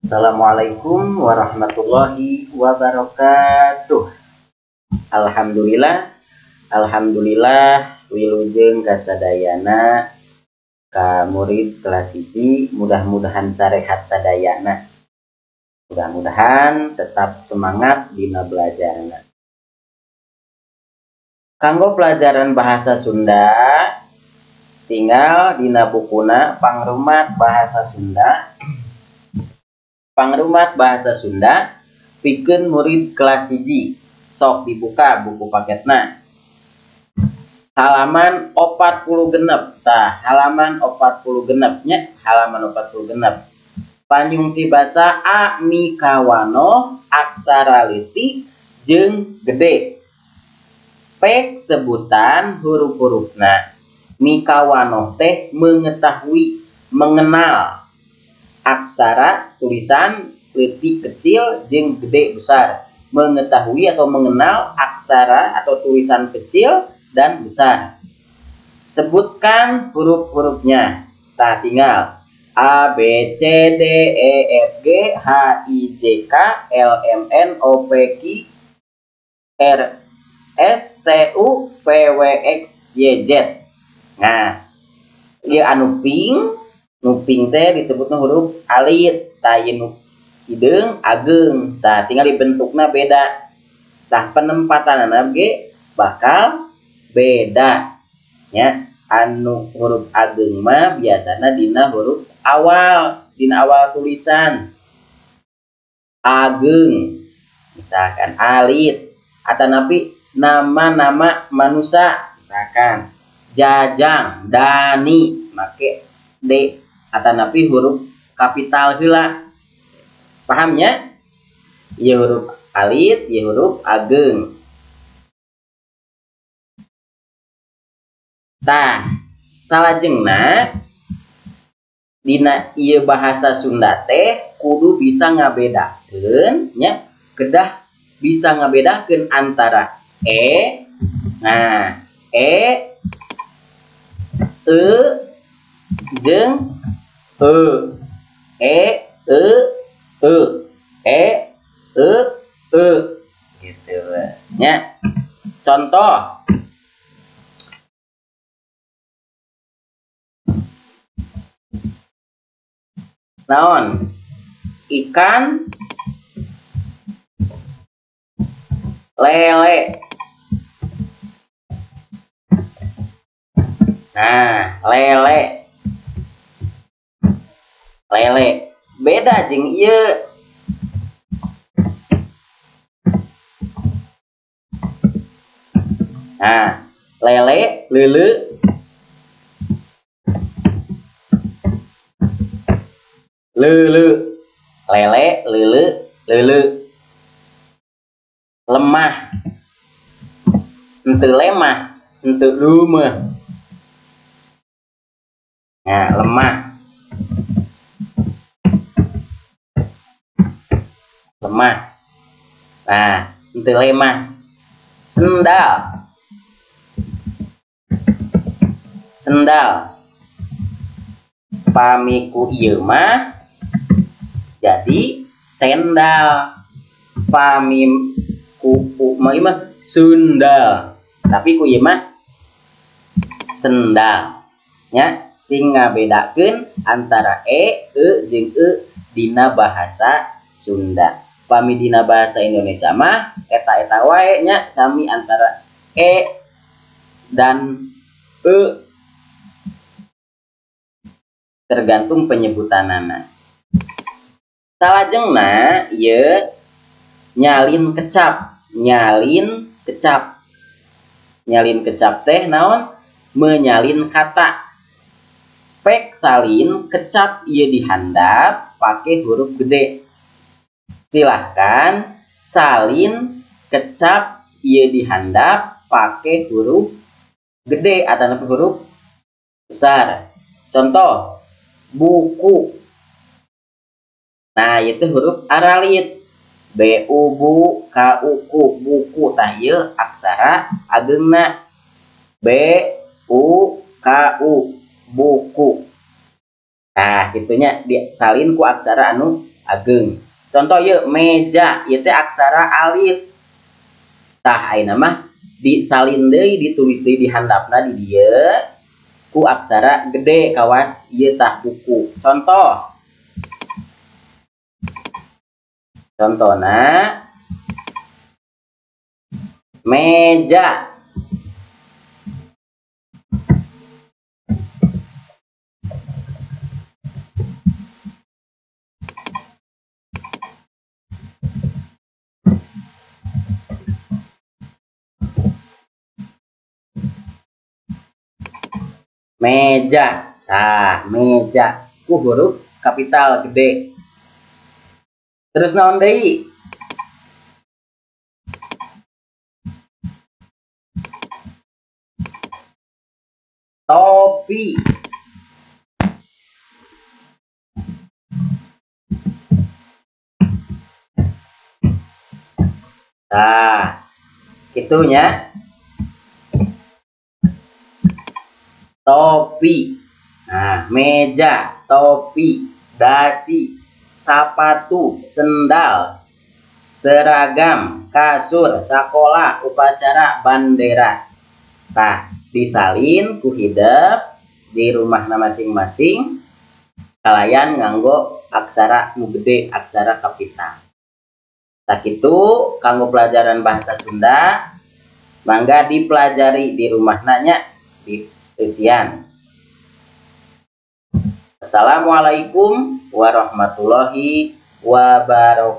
Assalamualaikum warahmatullahi wabarakatuh. Alhamdulillah, alhamdulillah wilujeng kasadayana ka murid kelas 1, mudah-mudahan sarehat sadayana. Mudah-mudahan tetap semangat dina belajarna. Kanggo pelajaran bahasa Sunda tinggal dina bukuna Pangrumat Bahasa Sunda. Pangrumat Bahasa Sunda pikeun murid kelas 1. Sok dibuka buku paketna. Halaman 46. Tah, halaman 46 nya, halaman 46. Panyungsi basa A mikawanoh aksara leutik jeung gede. Pek sebutan huruf-hurufna. Mikawanoh teh mengetahui, mengenal. Aksara tulisan leutik kecil jeung gede besar. Mengetahui atau mengenal aksara atau tulisan kecil dan besar. Sebutkan huruf-hurufnya. Tah tinggal A B C D E F G H I J K L M N O P Q R S T U V W X Y Z. Nah, ieu anu pink, nu pink teh disebutna huruf alit, tah ieu nu hideung ageung. Tah tinggal dibentukna beda. Tah penempatanana ge bakal beda nya. Anu huruf ageung mah biasana dina huruf awal, dina awal tulisan. Ageung misalkan alit, atanapi nama-nama manusia misalkan Jajang, Dani, make D atanapi huruf kapital heula. Pahamnya? Ieu huruf alit, ieu huruf ageung. Tah, salajengna dina ieu bahasa Sunda teh kudu bisa ngabedakeun nya, kedah bisa ngabedakeun antara e, nah e, e jeung e, e, e, e, e, e, e, gitu nya. Contoh naon? Ikan lele. Nah, lele. Lele beda jeung ieu. Nah, lele, lele. Lele, lele, lele, lele. Lemah, henteu lemah, henteu lumeh. Nah, lemah. Lemah. Nah, henteu lemah. Sendal. Sendal. Pami ku ieu mah jadi sendal. Pami ku mah ieu mah sundal. Tapi ku ieu mah sendal. Nya, sing ngabedakeun antara e, e jeung e dina bahasa Sunda. Pami dina bahasa Indonesia mah eta-eta wae nya, sami antara e dan e, tergantung penyebutanana. Salajengna ieu nyalin kecap, nyalin kecap. Nyalin kecap teh naon? Menyalin kata. Pek salin kecap ieu dihandap pakai huruf gede. Silahkan salin kecap ieu dihandap pakai huruf gede atau huruf besar. Contoh buku. Nah, itu huruf aralit. B U bu K U ku, buku. Tah ieu aksara ageungna. B U K U, buku. Nah, gitunya disalin ku aksara anu ageng. Contoh ieu meja ieu teh aksara alif. Tah ayeuna mah disalin deui ditulis deui di handapna di dieu ku aksara gede kawas ieu tah buku. Contoh. Contohna meja. Meja. Tah, meja ku huruf kapital gede. Terus naon deui? Topi. Nah, kitunya. Topi. Nah, meja, topi, dasi, sapatu, sendal, seragam, kasur, sekolah, upacara, bandera. Tah, disalin ku hidep di rumahna masing-masing kalayan nganggo aksara nu gede, aksara kapital. Tah kitu kanggo pelajaran bahasa Sunda, mangga dipelajari di rumahna nya di eusian. Assalamualaikum warahmatullahi wabarakatuh.